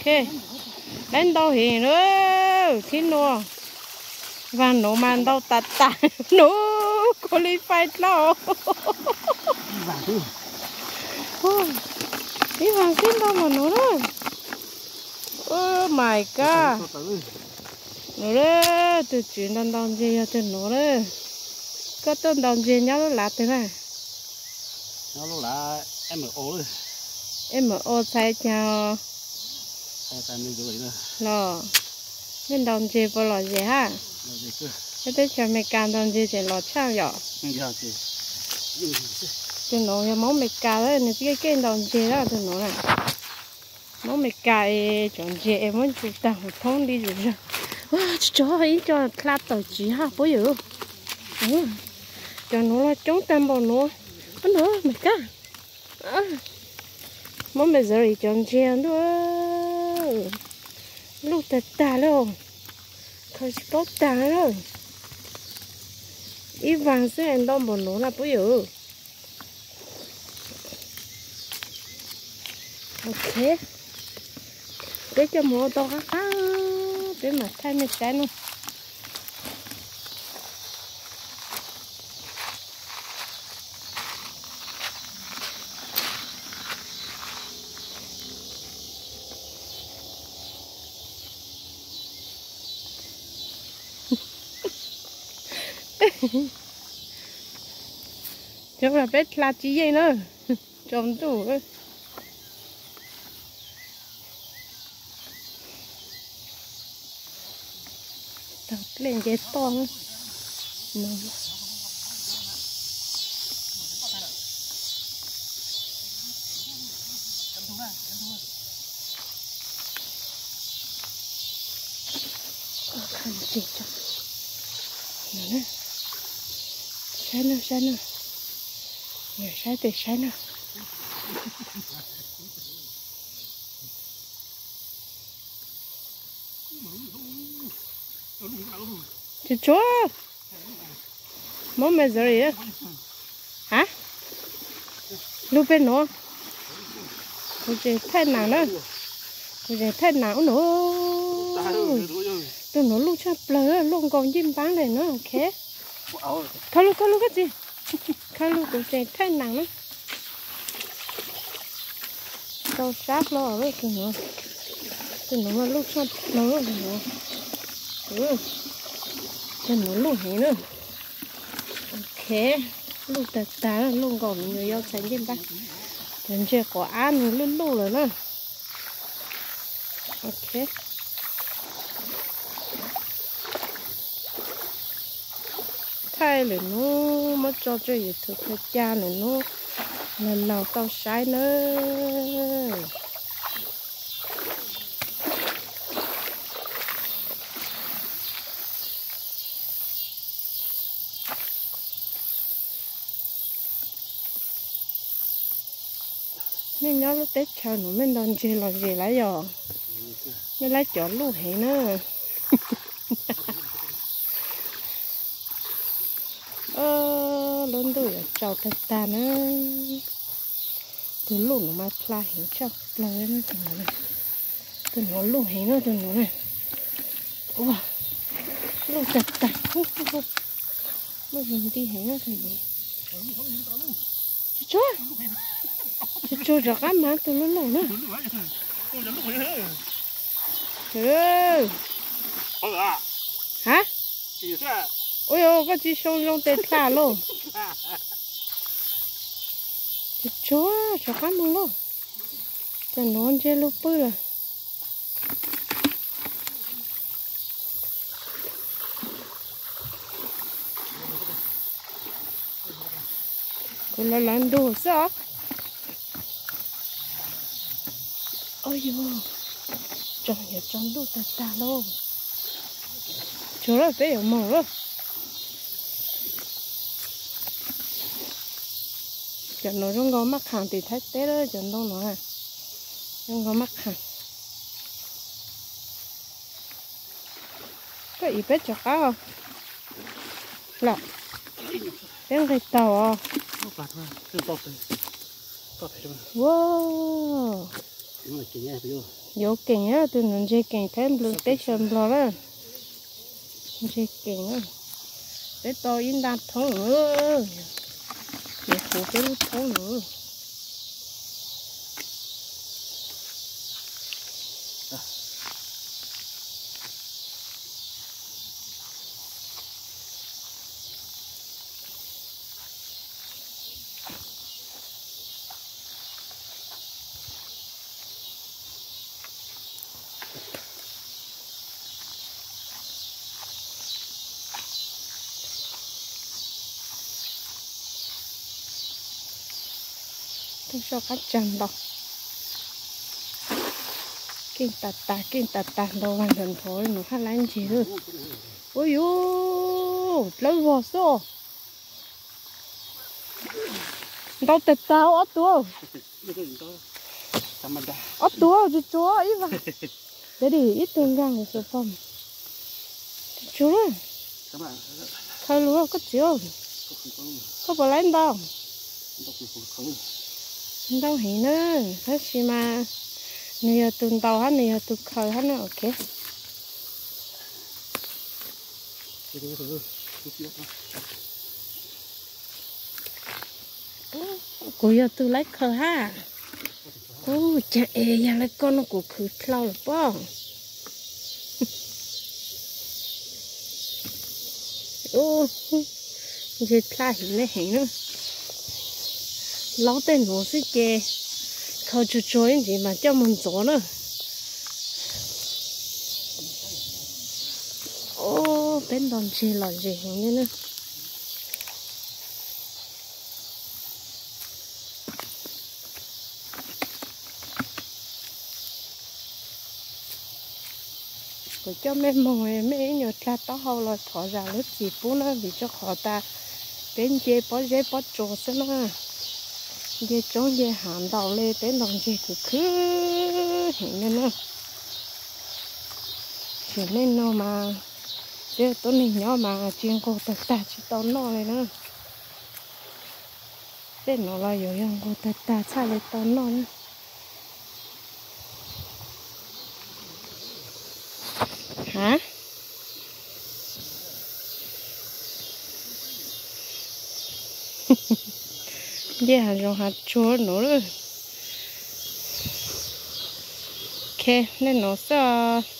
Laib ntau heev na, thib no. Vaag nuav mas ntau tas tas, nuav kuv li fais dlhau. Ib vaag xwb ntau npaum nuav na. Oh my god. Nuav, tug tswv ntaus ntaus ntseg yog tug nuav na. Koj tuaj ntaus ntseg nyob lub lav twg na? M O txhais caag los? Nej ntaus ntseg puas lom zem hab? Nyob teb chaws Amelikas ntaus ntseg tseem lom tshaj yom? Tug nuav yog Moob Amelikas, nwg txij keej ntaus ntseg na tug nuav na. Moob Amelikas es cov ntseg es muab ncu tag huv thoob li zuj zug. Tsis tso ib co dlha tawm tsiv hab puab yawm. Cov nuav los coob tag npaum nuav. Ub, nuav Amelikas, Moob Missouri cov ntseg ntuj, luj tag tag le, khaws tsis paub tag le. Ib vaag xwb ntau npaum nuav na puab yawm. Ok, peb coj mus ua tau qab qab, peb mam thaij mej saib na. Cov peb dlha tsis yeej na, tsaus ntuj. Taug dlej nce toj. Saib na, saib na, saib tes saib na. Tsis tshua, Moob Missouri, ha, lug peg nuav. Kuv tseem thaij naag na, kuv tseem thaij naag ub nuav. Tug nuav luj tshaj plawg, luj nkaus ncej npaab le na. Ok, khaws lug, khaws lug koj txiv, khaws lug kuv tseem thaij naag na. Tau sab hlo lawm tug nuav. Tug nuav mas luj tshaj plawg, tug nuav luj heev na. Ok, luj tag tag, luj nkaus me nyuam yaus txhais ncej npaab. Cov ntseg quav ab nwg luj luj lawm na. Ok, thaij lwm nub muab tso tsua YouTube khaws ca lwm nub laug laug tau saib nawb. Nej nyob lub teb chaws nuav mej ntaus ntseg lom zem lawm yog? Mej laib cov luj heev na. Lub ntuj yuav tsaus tag tag na. Tug luj nuav mas dlha heev tshaj plawg. Tug nuav luj heev na, tug nuav na. Ua, luj tag tag. Luj nti heev na. Tsuag tsuag, tsuag tsuag, rov qab mas tug luj luj na. Ha, ua yog koj tsis xyoo zoo tes dlha lauj. Tsuag tsuag, rov qab mas lauj. Cov nuav ntseg lug pwg lawm. Kuv lawv lawv ntug xwb os. Ua yog, tsaus, yuav tsaus ntuj tag tag lauj. Tsuag lawm, peb yuav moog lawm. Cov nuav zoo nkaus maj qhaas tim Thaib teb lawm, cov ntoo nuav zoo nkaus maj qhaas. Koj ib peb rov qab os. Los, peb nqis taug os. Wow, Yuav keem, tus no ntseg keem thiab nplws teb chaws Nplog na. Ntseg keem, peb tau ib nta thoob, nws huv peb lub thoob no. Tej soj qab tsag ntau. Keej tas tas, keej tas tas, ntau vas ntawm nthuav no haj lab ntseg lawm. Ua yuv, dlawb vog xwb. Ntau tas tas ob tug. Ob tug tsuag tsuag ib vas. Daddy, ib tug nkag kuv xub pom. Tsuag tsuag. Khaws lus koj txiv. Koj puas laib ntau? Ntau heev na, tab sis mas nws yog tus ntaus hab nws yog tus khaws hab na, ok. Kuv yog tus laib khaws hab. Ub, cas es yog li koj no kuv khwv dlhau lawm pob. Ub, ntshe dlhab heev ne heev na. Laub tej nuav xwb ces khaws tsuag tsuag ib ntsis mas coj mus ntxuav na. Ub, peb ntaus ntseg los ntseg heev li na. Kuv coj mej moog, mej ib nyuag dlaag taub hau los thov zam lub txim pub na, vim rua qhov tas peb nce pob zeb pob tsuas xwb na. Nce roob nce hav ntaus le peb ntaus ntseg khwv khwv heev le na. Tsim neej no mas peb tuab neeg nyob mas tsis nqug tag tag tsis tau noj li na. Tej no los yuav yog nqug tag tag txhaj li tau noj na. Ha? Nce hav zoov hav tsuag nuav lawm. Ok, nej nuav xwb.